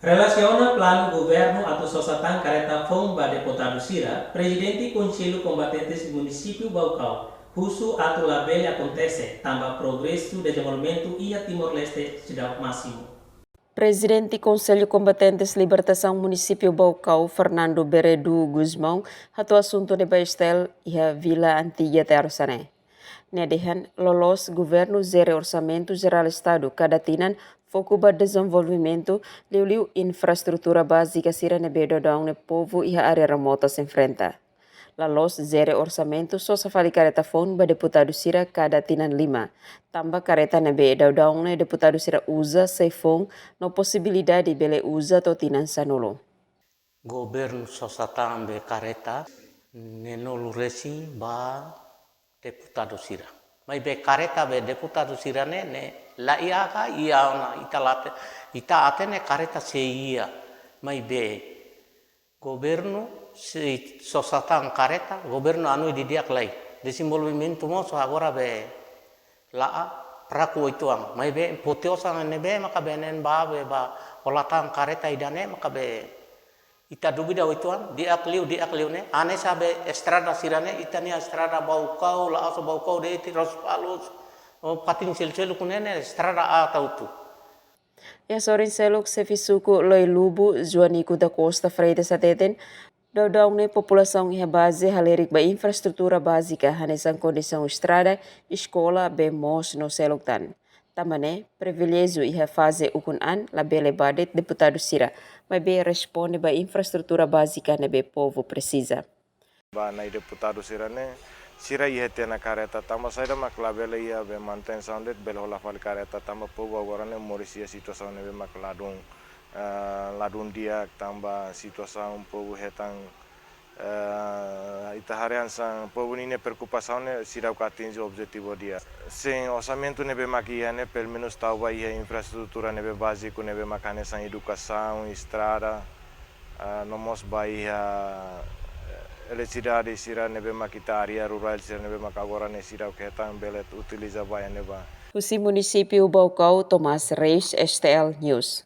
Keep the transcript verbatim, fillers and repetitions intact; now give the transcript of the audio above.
Relasiona planu governu atu sosa tan kareta foun ba deputadu sira, Prezidente Konsellu Kombatentes Munisípiu Baucau husu atu labele akontese, tanba progresu dezenvolvimentu iha Timor-Leste seidauk másimu. Prezidente Konsellu Kombatentes Libertasaun Munisípiu Baucau, Fernando Beredu Gusmão, hato'o asuntu ne'e ba STL iha Vila Antiga Tersa ne'e. Nia dehan, loloos governu jere Orsamentu Jerál Estadu kada tinan foku ba dezenvolvimentu, liuliu infraestrutura bázika sira ne'ebé daudaun ne'e povu iha área remotas enfrenta. Loloos jere orsamentu sosa fali kareta foun ba deputadu sira kada tinan lima. Tanba kareta ne'ebé daudaun ne'e deputadu sira uza sei foun no posibilidade bele uza to'o tinan sanulu. Governu sosa tan be kareta neenulu resin ba deputadu sira. Maibé kareta be deputadu sira ne'e, ne'e la iha ka iha ona ita la te-, ita hatene kareta sei iha. Maibé governu sei sosa tan kareta, governu hanoin didi'ak lai. Dezenvolvimentu mós agora be la'o fraku uitoan. Maibé foti osan ne'ebé maka be neen ba be ba hola tan kareta ida-ne'e maka be ita dúvida uitoan, di'ak liu, di'ak liu ne'e. Hanesan be estrada sira-ne'e, ita-nia estrada Baucau, la'ós Baucau de'it, Lospalos, o Patin selu-seluk ne'e, ne'e estrada aat hotu. Iha sorin seluk, Xefe Suku Loi-Lubu, Joanico da Costa Freitas hateten, daudaun ne'e populasaun iha baze halerik ba infraestrutura bázika, hanesan kondisaun estrada, eskola, bee moos no seluk tan. Tanba ne'e, priviléjiu iha faze ukun an labele ba de'it deputadu sira, maibé responde ba infraestrutura bázika ne'ebé povu presiza. Ba nai deputadu sira-ne'e, sira iha tiha ona kareta, tanba saida mak labele iha be manutensaun de'it, bele hola fali kareta, tanba povu agora ne'e moris iha situasaun ne'ebé mak ladún, eh, ladún di'ak, tanba situasaun povu hetan, eh, ita haree hanesan povu ninia preokupasaun ne'e seidauk atinje objetivu di'ak. Sin, orsamentu ne'ebé mak iha ne'e, pelumenus tau ba iha infraestrutura ne'ebé báziku ne'ebé mak hanesan edukasaun, estrada, ah, no mós ba iha, eh, eletrisidade sira ne'ebé mak ita área rurál sira ne'ebé mak agora ne'e seidauk hetan bele utiliza ba iha ne'ebá. Husi Munisípiu Baucau, Tomás Reis, STL News.